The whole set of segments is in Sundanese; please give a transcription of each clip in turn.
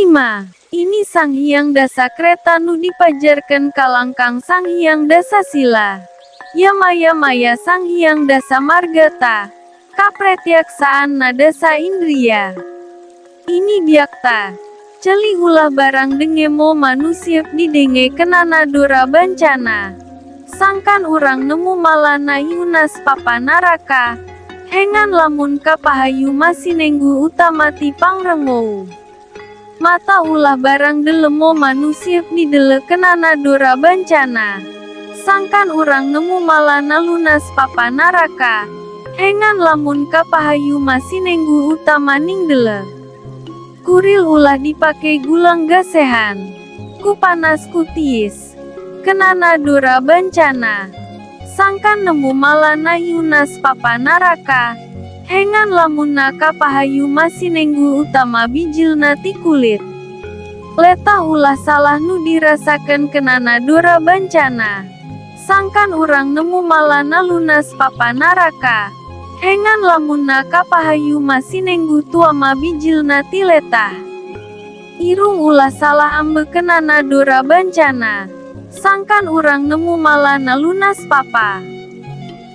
5. Ini Sang Hyang Dasa Kreta nu dipajarkeun kalangkang Sang Hyang Dasasila. Yamaya Maya Sang Hyang Dasa Margata. Kapretyaksaan na dasa indria. Ini biakta. Celi ulah barang dengemo manusia didenge kenana dora bancana. Sangkan urang nemu malana yunas papa naraka. Hengan lamun kapahayu masinenggu utamati pangrengou. Mata ulah barang delemo manusia didele kenana dora bancana. Sangkan urang nemu malana lunas papa naraka. Hengan lamun kapahayu masinenggu utama ningdele. Kuril ulah dipake gulang gasehan. Ku panas ku tiis. Kenana dora bancana. Sangkan nemu malana yunas papa naraka. Hengan lamunna kapahayu masinenggu utama bijilna ti kulit. Letah ulah salah nu dirasakeun kenana dora bancana. Sangkan urang nemu malana lunas papa naraka. Hengan lamunna kapahayu masinenggu tuama bijilna ti letah. Irung ulah salah ambekenana dora bancana. Sangkan urang nemu malana lunas papa.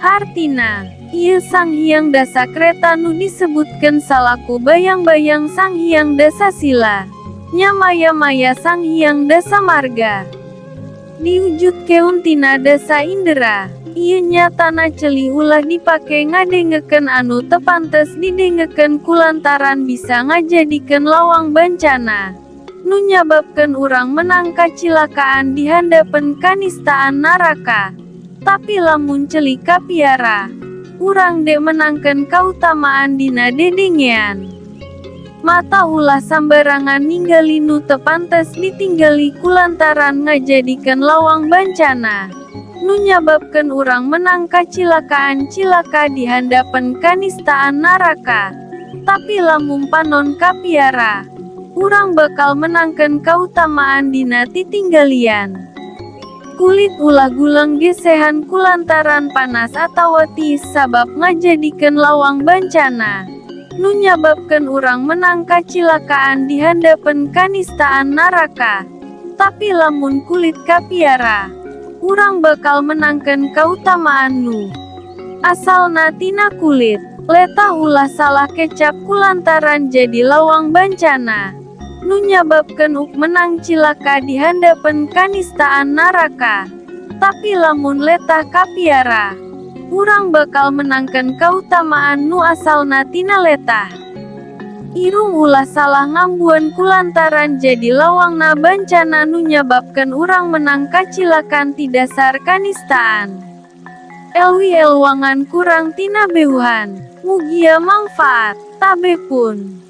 Hartina, ieu Sang Hyang Dasa Kreta nu disebutkeun salaku bayang-bayang Sang Hyang Dasasila. Nya maya-maya Sang Hyang Dasa Marga. Diwujudkeun tina dasa indera. Ieu nyatana celi ulah dipake ngadengekeun anu teu pantes didengekeun kulantaran bisa ngajadikeun lawang bancana. Nu nyababkeun urang menang kacilakaan di handapeun kanistaan naraka. Tapi lamun celi kapiara, urang dek menangkeun kautamaan dina dedengean. Mata ulah sambarangan ninggali nu teu pantes ditinggali kulantaran ngajadikeun lawang bancana. Nu nyababkeun urang menang kacilakaan cilaka di handapeun kanistaan naraka. Tapi lamun panon kapiara, urang bakal menangkeun kautamaan dina titinggalian. Kulit ulah gulang gesehan kulantaran panas atawa tiis sabab ngajadikeun lawang bancana. Nu nyababkeun urang menang kacilakaan di handapeun kanistaan naraka. Tapi lamun kulit kapiara, urang bakal menangkeun kautamaan nu asalna tina kulit. Letah ulah salah kecap kulantaran jadi lawang bancana. Nu nyababkeun uk menang cilaka di handapeun kanistaan naraka. Tapi lamun letah kapiara, urang bakal menangkeun kautamaan nu asalna tina letah. Irung ulah salah ngambuan kulantaran jadi lawangna bancana nu nyababkeun urang menang kacilakan ti dasar kanistaan. Elwi elwangan kurang tina beuhan. Mugia mangfaat. Tabe pun.